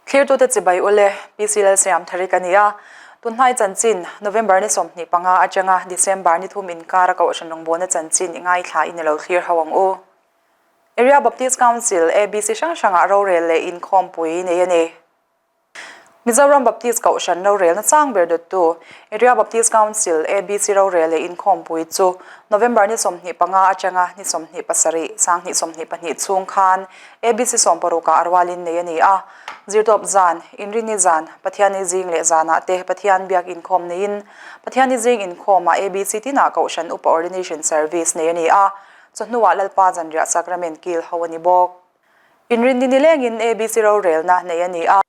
Thlirtute chibai ule, PC Lalsiamthari ka ni a. Tunhnai chanchin, November ni 25 atanga December ni thum inkara kohhran rawngbawlna chanchin i ngaithla in i lo thlir ho ang u. Area Baptist Council, ABC, hrang hrangah rorel leh inkhawmpui nei a ni. Mizoram Baptist Kohhran rorelna chang ber dawttu, Area Baptist Council, ABC, rorel leh inkhawmpui chu November ni 25 atanga ni 27, 2022 chhung khan ABC sawmparukah a rualin nei a ni a. Zirtawp zan, Inrini zan, Pathianni zing leh zanah te Pathian biak inkhawm neiin Pathianni zing inkhawmah ABC tinah Kohhran Upa Ordination Service nei a ni a, chawhnuah Lalpa Zanriah Sacrament kil ho a ni bawk. Inrinni nilengin ABC rorelna nei a ni a.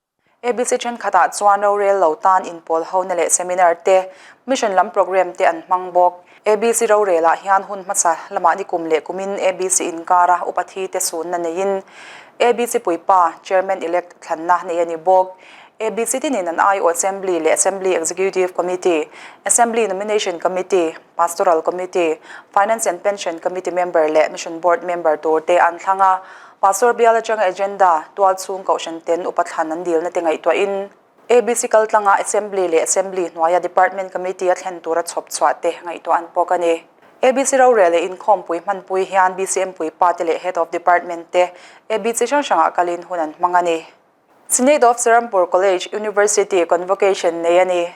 ABC thenkhatah chuan rorel lo tan inpawl hona leh seminar te, mission lam programme te an hmang bawk. ABC rorelah hian hun hmasa lamah ni kum leh kumin ABC inkara upa thi te sunna neiin ABC puipa, Chairman-elect, thlanna nei a ni bawk. ABC tinin an aiawh Assembly leh Assembly Executive Committee, Assembly Nomination Committee, Pastoral Committee, Finance and Pension Committee member leh Mission Board member tur te an thlang a. Pastor bial atanga agenda, tual chhung kohhran ten upa thlan an dilna te ngaihtuahin ABC kaltlanga Assembly leh Assembly hnuaia Department Committee a thlen tura chhawp chhuah te ngaihtuah an pawk a ni. ABC rorel leh inkhawmpui hmanpui hian BCM puipa te leh Head of Department te ABC hrang hrangah kalin hun an hmang a ni. Senate of Serampore College University Convocation nei a ni.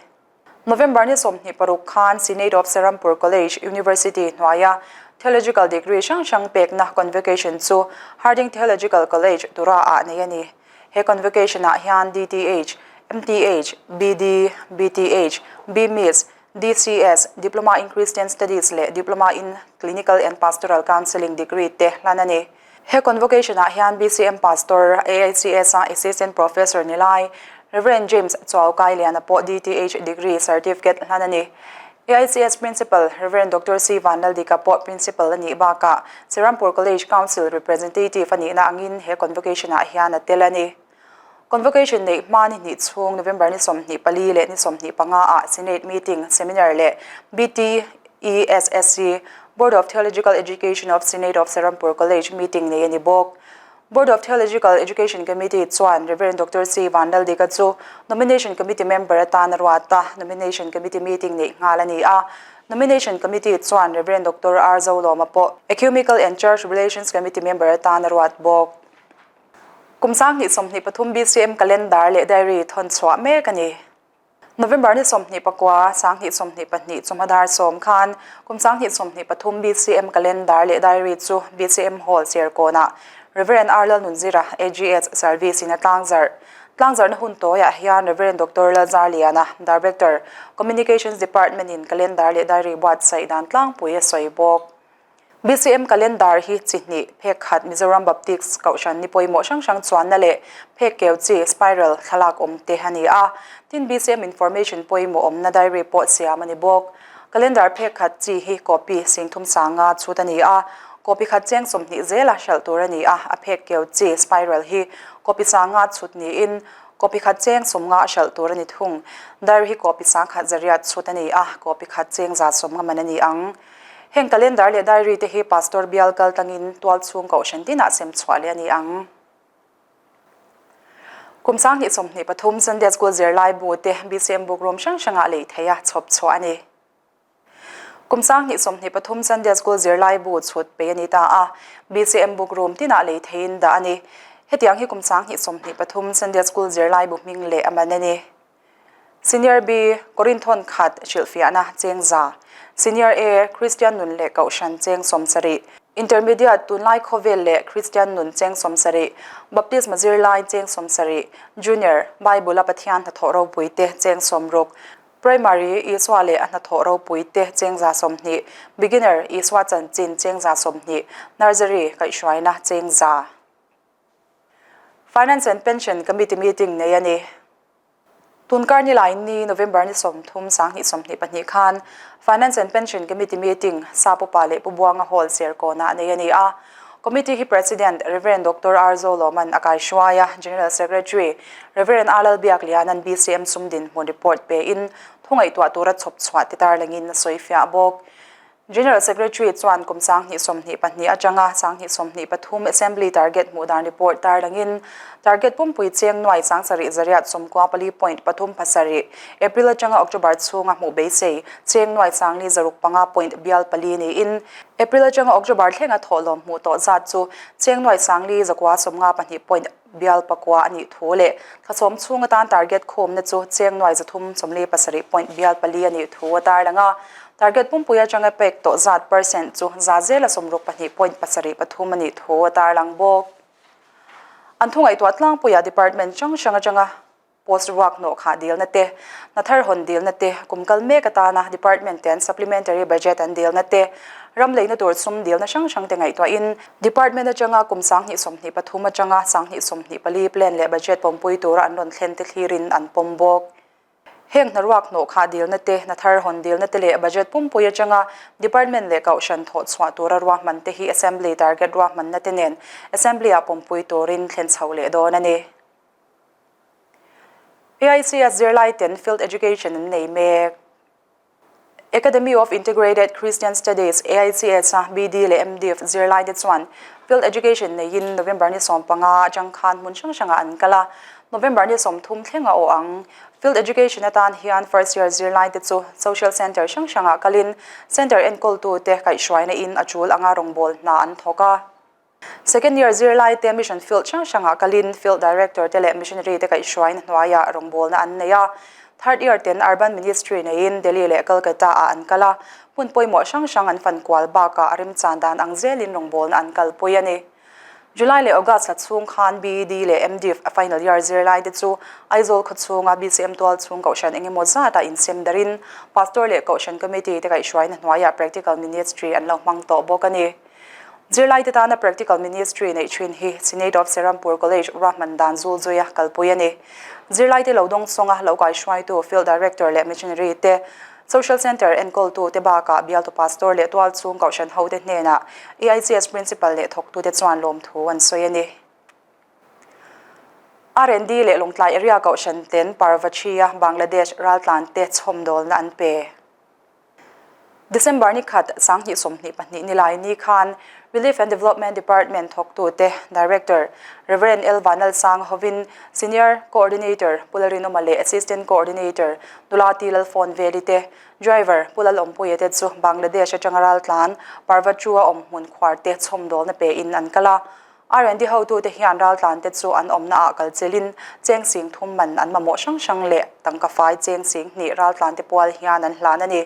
November ni 26 khan Senate of Serampore College University hnuaia Theological Degree hrang hrang pekna Convocation chu Harding Theological College Tura-ah nei a ni. He Convocation-ah hian DTH, MTH, BD, BTH, BMIS, DCS, Diploma in Christian Studies leh Diploma in Clinical and Pastoral Counselling degree te hlan a ni. He Convocation-ah hian BCM Pastor, AICS-a Assistant Professor ni lai, Rev. James Chuau Kailiana pawh DTH degree certificate hlan a ni. AICS Principal, Rev. Doctor C. Vanlaldika pawh Principal a nih bakah Serampore College Council Representative a nihna angin he Convocation-ah hian a tel a ni. Convocation neih hma ni hnih chhung November ni 24 leh ni 25 ah Senate meeting, seminar leh BTESSC, Board of Theological Education of Senate of Serampore College, meeting nei a ni bawk. Board of Theological Education Committee chuan Rev. Doctor C. Vanlaldika chu Nomination Committee member atan a ruat a, Nomination Committee meeting neih nghal a ni a. Nomination Committee chuan Rev. Doctor R. Zolawma pawh Ecumenical and Church Relations Committee member atan a ruat bawk. Kum 2023 BCM Calendar leh Diary thawn chhuah mek a ni. November ni 29, 2022 chawhma dar sawm khan kum 2023 BCM Calendar leh Diary chu BCM Hall Serkawnah Rev. R. Lalnunzira, AGS, Service in a tlangzarh. Tlangzarhna hun tawiah hian Rev. Doctor Lalzarliana, Director, Communications Department in Calendar leh Diary buatsaih dan tlangpui a sawi bawk. BCM Calendar hi chi hnih, phek khat Mizoram Baptist Kohhran ni pawimawh hrang hrang chuanna leh phek keu chi, spiral, thlalak awm te a ni a. Tin, BCM Information pawimawh awmna diary pawh siam a ni bawk. Calendar phek khat chi hi copy singthum sanga chhut a ni a, copy khat cheng 20 zela hralh tur a ni a, a phek keu chi, spiral, hi copy sanga chhut niin copy khat cheng 50 a hralh tur a ni thung. Diary hi copy sangkhat zariat chhut a ni a, copy khat cheng 150 man a ni ang. Heng calendar leh diary te hi Pastor bial kal tlangin tual chhung kohhran tinah sem chhuah leh a ni ang. Kum 2023 Sunday School zirlai bu te BCM book room hrang hrangah lei theih a chhawp chhuah a ni. Kum 2023 Sunday School zirlai bu chhut peih a ni ta a, BCM book room tinah lei theihin dah a ni. Hetiang hi kum 2023 Sunday School zirlai bu hming leh a man a ni. Senior B, Korinthawn khat hrilhfiahna cheng za. Senior A, Kristian nun leh Kohhran cheng 70. Intermediate, Tunlai khawvel leh Kristian nun cheng 70. Baptisma zirlai cheng 70. Junior, Bible a Pathian hnathawh ropui te cheng 60. Primary, Isua leh a hnathawh ropui te cheng 120. Beginner, Isua chanchin cheng 120. Nursery, kaihhruaina cheng 100. Finance and Pension Committee meeting nei a ni. Tunkar ni lain ni November ni 30 2022 khan Finance and Pension Committee meeting Sapupa leh Pubuanga Hall Serkawnah nei a ni a. Committee hi President Rev. Doctor R. Zoloman a kaihruai a, General Secretary Rev. R. Lalbiakliana'n BCM sum dinhmun report pein thungaihtuah tura chhawp chhuah ti tarlangin a sawi fiah bawk. General Secretary chuan kum 2022 atanga 2023 Assembly target hmuh dan report tarlangin target pumpui cheng nuai 7,000 94 point pathum pasarih April atanga October chhunga hmuh beisei cheng nuai 4,605 point bial pali niin April atanga October thlenga thawhlawm hmuh tawh zat chu cheng nuai 4,952 point bial pakua a nih thu leh thlasawm chhung atan target khawmna chu cheng nuai 347 point bial pali a nih thu a tarlang a. Target pumpui atanga pek tawh zat percent chu za zela 62 point pasarih pathum a nih thu a tarlang bawk. An thu ngaihtuah tlangpuiah department hrang hrang atanga Post ruak hnawh khah dilna te, hna thar hawn dilna te, kum kal mek atana department ten supplementary budget an dilna te, ram leina tur sum dilna hrang hrang te ngaihtuahin department atanga kum 2023 atanga 2024 plan leh budget pawmpui tura an rawn thlen te thlirin an pawm bawk. Heng hna ruak hnawh khah dilna te, hna thar hawn dilna te leh budget pumpui atanga department leh kohhran thawh chhuah tura ruahman te hi assembly target ruahmanna te nen assembly-ah pawmpui turin thlen chho leh dawn a ni. AICS zirlai ten Field Education an nei mek. Academy of Integrated Christian Studies, AICS, a BD leh MDiv zirlai te chuan Field Education neiin November ni 15 atang khan hmun hrang hrangah an kal a, November ni 30 thleng a awh ang. Field Education atan hian first year zirlai te chu Social Centre hrang hrangah kalin Centre enkawltute kaihhruaina in a tul anga rawngbâwl hna an thawk a. Second year zirlai te mission field hrang hrangah kalin field director te leh missionary te kaihhruaina hnuaiah rawngbawlna an nei a. Third year ten urban ministry neiin Delhi leh Kolkata ah an kal a, hmun pawimawh hrang hrang an fan kual bakah a remchan dan ang zelin rawngbawlna an kalpui a ni. July leh August thla chhung khan BED leh MDiv final year zirlai te chu Aizawl khaw chhunga BCM tual chhung kohhran engemaw zatah insem darin Pastor leh Kohhran Committee te kaihhruaina hnuaiah practical ministry an lo hmang tawh bawk a ni. Zirlaite tana Practical Ministry neih thin hi Senate of Serampore College ruahman dan zul zuia kalpui a ni. Zirlaite lo dawngsawnga lo kaihruaitu Field Director leh Missionary te, Social Centre enkawltu te bakah bialtu Pastor leh tualchhung kohhran hote hnenah AICS Principal leh thawktute chuan lawmthu an sawi a ni. R&D leh Lawngtlai Area Kohhran ten Parvachhi-a Bangladesh raltlante chhawmdawlna an pe. December ni khat 2022 ni lai ni khan Relief and Development Department thawktute Director Rev. L Vanlalsanga hovin Senior Coordinator Pu Lalrinawma leh Assistant Coordinator Nula T Lalfawnveli te, Driver Pu Lalawmpuia te chu Bangladesh atanga raltlan Parvachu-a awm hmun khuar te chhawmdawlna pein an kal a. R&D hotute hian raltlante chu an awmnaah kal chelin cheng sing thum man an mamawh hrang hrang leh tangka fai cheng sing hnih raltlante pual hian an hlan a ni.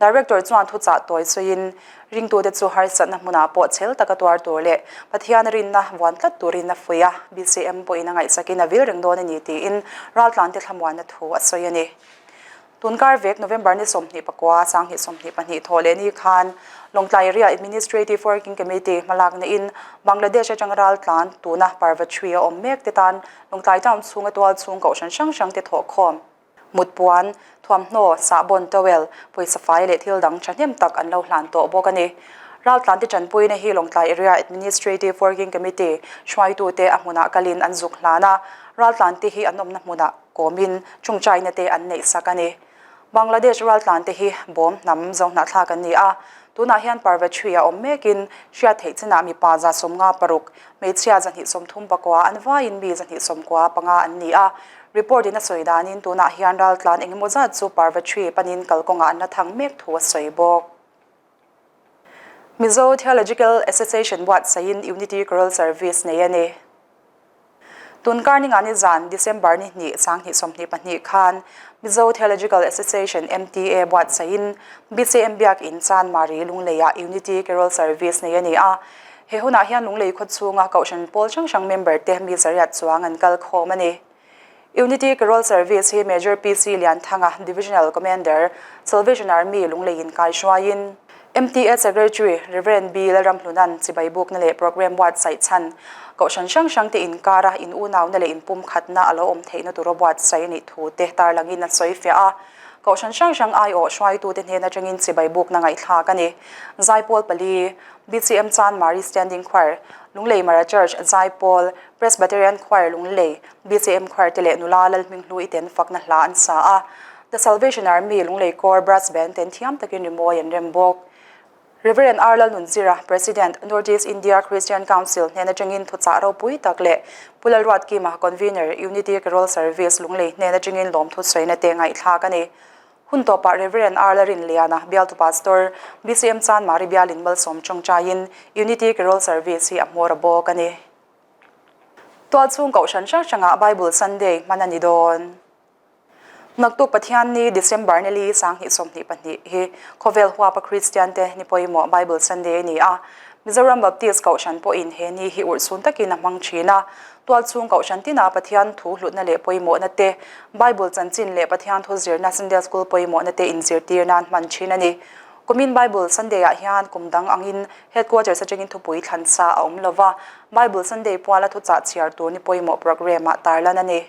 Director chuan thuchah tawi sawiin ringtute chu harsatna hmunah pawh chhel taka tuar tur leh Pathian rinna vuan tlat turin a fuih a, BCM pawhin a ngaihsakin a vil reng dawn a ni tiin raltlante thlamuanna thu a sawi a ni. Tunkar vek November ni 29, 2022 thawh leh ni khan Lawngtlai Area Administrative Working Committee hmalakna in Bangladesh atanga raltlan tuna Parvatri a awm mek te tan Lawngtlai town chhunga tual chhung kohhran hrang hrang te thawhkhawm, mutpuan, thuamhnaw, sahbawn, towel, pawisa fai leh thil dang thahnem tak an lo hlan tawh bawk a ni. Raltlan te tanpuina hi Lawngtlai Area Administrative Working Committee hruaitute a hmunah kalin an zuk hlan a, raltlan te hi an awmna hmunah Kawmin chungchaina te an neih sak a ni. Bangladesh raltlan te hi bawm hnam zohnahthlak an ni a, tunah hian Parvatri a awm mekin hriat theih chinah mipa 56, hmeichhia 234 an vaiin mi 295 an ni a. Report in a sawi danin tunah hian raltlan engemaw zat chu Parvatri panin kalkawngah an la thang mek thu a sawi bawk. Mizo Theological Association buatsaihin Unity Choral Service nei a ni. Tunkar ni ngani zan, December ni hnih, 2022 khan Mizo Theological Association, MTA, buatsaihin BCM Biakinn Chanmari Lungleiah Unity Carol Service nei a ni a. He hunah hian Lunglei khaw chhunga Kohhran pawl hrang hrang member te mi zariat chuang an kal khawm a ni. Unity Carol Service hi Major PC Lianthanga, Divisional Commander, Salvation Army Lungleiin kaihruaiin, MTA Secretary Rev. B Lalramhlunan chibai bukna leh programme buatsaih chhan Kohhran hrang hrang te inkara in unauna leh inpumkhatna a lo awm theihna tura buatsaih a nih thu te tarlangin a sawi fiah a. Kohhran hrang hrang aiawh hruaitute hnen atangin chibai bukna ngaihthlak a ni. Zaipawl pali, BCM Chanmari Standing Choir, Lunglei Mara Church Zaipawl, Presbyterian Choir Lunglei, BCM Choir te leh nula Lalhminghlu i ten fakna hla an sa a. The Salvation Army Lunglei Corps Brass Band ten thiam takin rimawi an rem bawk. Rev. R. Lalnunzira, President, North East India Christian Council hnen atangin thuchah ropui tak leh Pu Lalruatkima, Convener, Unity Carol Service, Lunglei hnen atangin lawmthu sawina te ngaihthlak a ni. Hun tawpah Rev. R. Larinliana, Bialtu Pastor, BCM Chanmari Bialin Malsawm tawngtaiin Unity Carol Service hi a hmawr a bawk a ni. Tualchhung kohhran hrang hrangah Bible Sunday hman a ni dawn. Naktuk Pathianni December ni li 2022 hi khawvel huapa Kristiante ni pawimawh Bible Sunday a ni a. Mizoram Baptist Kohhran pawhin he ni hi urhsun takin a hmang thin a. Tualchhung Kohhran tinah Pathian thu hlutna leh pawimawhna te, Bible chanchin leh Pathian thu zirna Sunday School pawimawhna te inzirtir nan hman thin a ni. Kumin Bible Sunday-ah hian kum dang angin Headquarters atangin thupui thlan sa a awm lova, Bible Sunday puala thuchah chhiar tur ni pawimawh programme-ah tarlan a ni.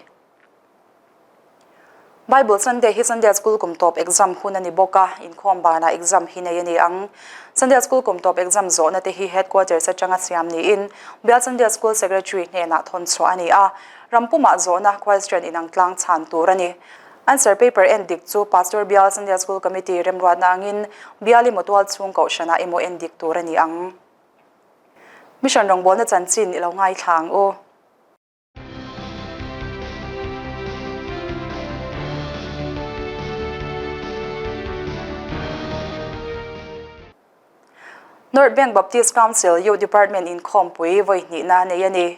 Bible Sunday hi Sunday School kum tawp exam hun a ni bawk a, inkhawm banah exam hi nei a ni ang. Sunday School kum tawp exam zawhna te hi Headquarters atanga siam niin Bial Sunday School Secretary hnenah thawn chhuah a ni a, ram pumah zawhna question inang tlang chhan tur a ni. Answer paper en dik chu Pastor Bial Sunday School Committee remruatna angin Bial emaw tual chhung kohhranah emaw en dik tur a ni ang. Mission rawngbawlna chanchin i lo ngaithla ang u. North Bank Baptist Council Youth Department inkhawmpui vawi hnihna nei a ni.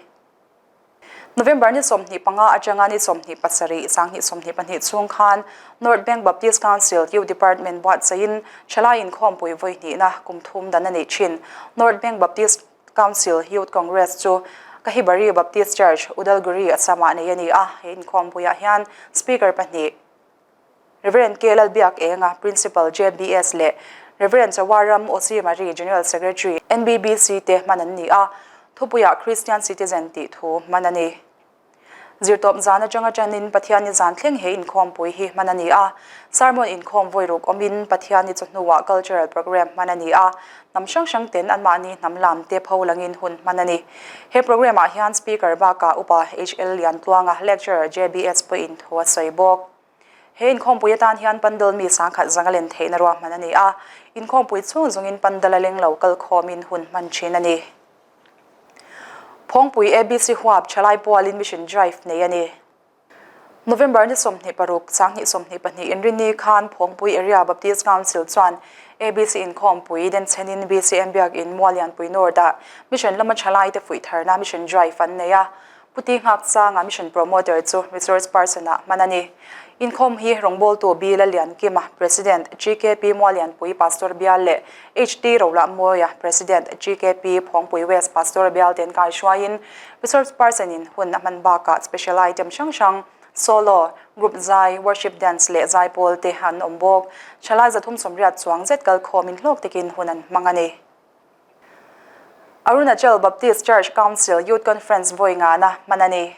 November ni 25 atanga ni 27 2022 chhung khan North Bank Baptist Council Youth Department buatsaihin thalai inkhawmpui vawi hnihna kum thum dan a nei thin. North Bank Baptist Council Youth Congress chu Kahibari Baptist Church, Udalguri, Assam-ah nei a ni a. He inkhawmpuiah hian Speaker pahnih, Rev. K. Lalbiak Enga, Principal, JBS leh Rev. Chawaram Osimari, General Secretary, NBBC te hman an ni a. Thupuiah Christian Citizen tih thu hman a ni. Zirtawp zan atanga tanin Pathianni zan thleng he inkhawmpui hi hman a ni a. Sermon inkhawm vawi ruk awmin Pathianni chu hnuah cultural programme hman a ni a. Hnam hrang hrang ten anmahni hnam lam te pho langin hun hman a ni. He programme ah hian Speaker bakah Upa HL Liantluanga, Lecturer JBS pawhin thu a sawi bawk. He inkhawmpui atan hian pandal mi sangkhat zanga len theihna ruahman a ni a. Inkhawmpui chhung zungin pandal a leng lo kalkhawmin hun hman thin a ni. Phawngpui ABC huap thalai pualin Mission Drive nei a ni. November ni 26, 2022 inrinni khan Phawngpui Area Baptist Council chuan ABC inkhawmpui denchhenin BCM Biakin Muallianpui North-ah Mission lama thalaite fuih tharna Mission Drive an nei a. Puti Nghakchanga Mission Promoter chu Resource Person-ah hman a ni. Inkhawm hi rawngbawltu B. Lalliankima, President, GKP Muallianpui Pastor Bial leh HT Rohlahmawia, President, GKP Phawngpui West Pastor Bial ten kaihruaiin Resource Person-in hun a hman bakah Special Item hrang hrang, Solo, Group zai, Worship Dance leh zaipawl te an awm bawk. Thalai 380 chuang zet kalkhawmin hlawk takin hun an hmang a ni. Arunachal Baptist Church Council Youth Conference vawi ngana hman a ni.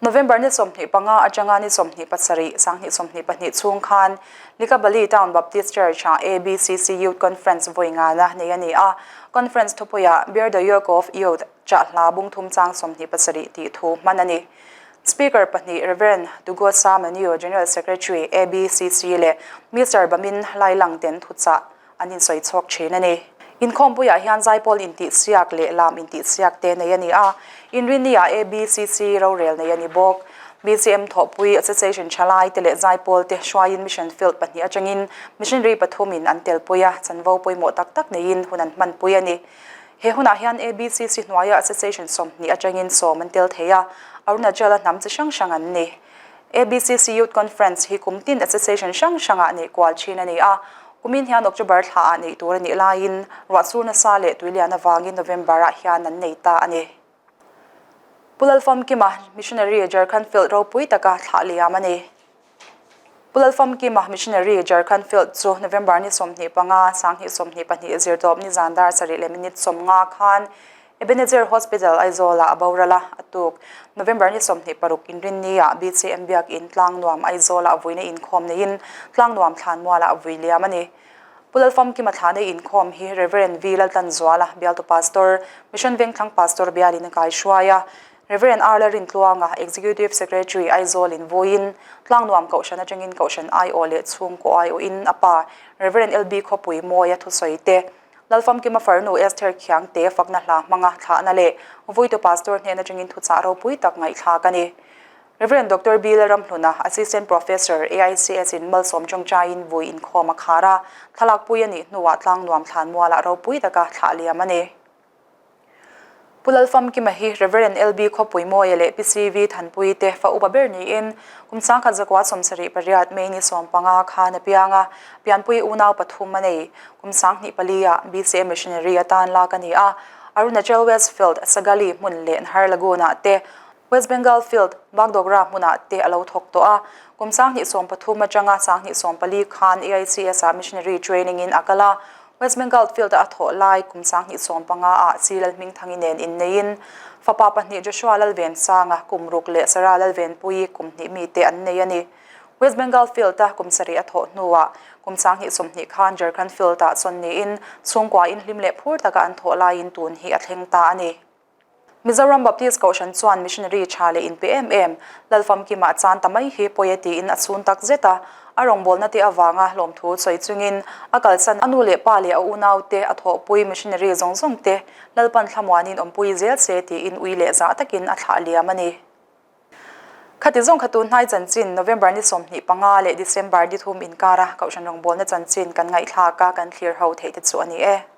November ni 25 atanga ni 27, 2022 chhung khan Likabali Town Baptist Church-ah ABCC Youth Conference vawi ngana nei a ni a. Conference thupuiah Bear the Yoke of Youth chah hla bung thum chang 27 tih thu hman a ni. Speaker pahnih Rev. Dugosa Manu, General Secretary, ABCC leh Mister Bamin Lailang ten thuchah an insawi chhawk thin a ni. Inkhawmpuiah hian zaipawl intihsiak leh lam intihsiak te nei a ni a, Inrinni-ah ABCC rorel nei a ni bawk. BCM thawhpui Association thalai te leh zaipawl te hruaiin Mission Field pahnih atangin missionary pathumin an telpui a, chanvo pawimawh tak tak neiin hun an hmanpui a ni. He hunah hian ABCC hnuaia Association 20 atangin sawm an tel thei a, Arunachal-a hnam chi hrang hrang an ni. ABCC Youth Conference hi kum tin Association hrang hrangah neih kual thin a ni a, kumin hian October thlaah neih tur a nih laiin ruahsur nasa leh tuilian avangin November-ah hian an nei ta a ni. Pu Lalfamkima, Missionary, Jharkhand Field ropui taka thlah liam a ni. Pu Lalfamkima, Missionary, Jharkhand Field chu November ni 25, 2022 zirtawp ni zan dar sarih leh minute 50 khan Ebenezer Hospital, Aizawl-ah a boral a, a tuk. November ni 26 Inrinni-ah BCM Biakin Tlangnuam Aizawl-ah vuina inkhawm neiin Tlangnuam Thlanmualah a vui liam a ni. Pu Lalfamkima thlanei inkhawm hi Rev. V. Laltlanzuala, Bialtu Pastor, Mission Vengthlang Pastor bialin a kaihruai a. Rev. R. Lalrintluanga, Executive Secretary, Aizawl-in vuiin Tlangnuam Kohhran atangin Kohhran aiawh leh chhungkaw aiawhin a pa Rev. LB Khawpui Mawia thusawi te. Lalfamkima farnu Esther Khiangte fakna hla hmanga thlahna leh Vuitu Pastor hnen atangin thuchah ropui tak ngaihthlak a ni. Rev. Doctor B. Lalramhluna, Assistant Professor, AICS in malsawm tawngtaiin vui inkhawm a khar a, thlalakpui a nih hnuah Tlangnuam thlanmualah ropui taka thlah liam a ni. Pu Lalfamkima hi Rev. LB Khawpuimawia leh Pi CV Thanpui te fa upa ber niin kum 1978 8 May ni 15 khan a piang a, pianpui unau pathum a nei. Kum 24 ah BCM Missionary atan lak a ni a, Arunachal West Field, Sagali hmun leh Nhar Lagoon ah te West Bengal Field, Bagdogra hmunah te a lo thawk tawh a. Kum 2013 atanga 2014 khan AICS ah Missionary Training in a kal a. West Bengal Field a a thawh lai kum 2015 ah Chi Lalhmingthangi nen inneiin fapa pahnih Joshua Lalvensanga kum ruk leh Sarah Lalvenpuii kum hnih mite an nei a ni. West Bengal Field a kum sarih a thawh hnuah kum 2020 khan Jharkhand Field ah chawn niin chhungkua inhlim leh phur taka an thawh laiin tun hi a thleng ta a ni. Mizoram Baptist Kohhran chuan missionary tha leh inpe em em, Lalfamkima chan ta mai hi pawi a tiin a chhun tak zet a. A rawngbawlna te avanga hlawmthu sawi chungin a kalsan a nu leh pa leh a unaute a thawhpui missionary zawng zawng te Lalpan thlamuanin awmpui zel se tiin ui leh zah takin a thlah liam a ni. Khati zawng kha tun hnai chanchin November ni 25 leh December ni thum inkara Kohhran rawngbawlna chanchin kan ngaihthlak a kan thlir ho theih te chu a ni e.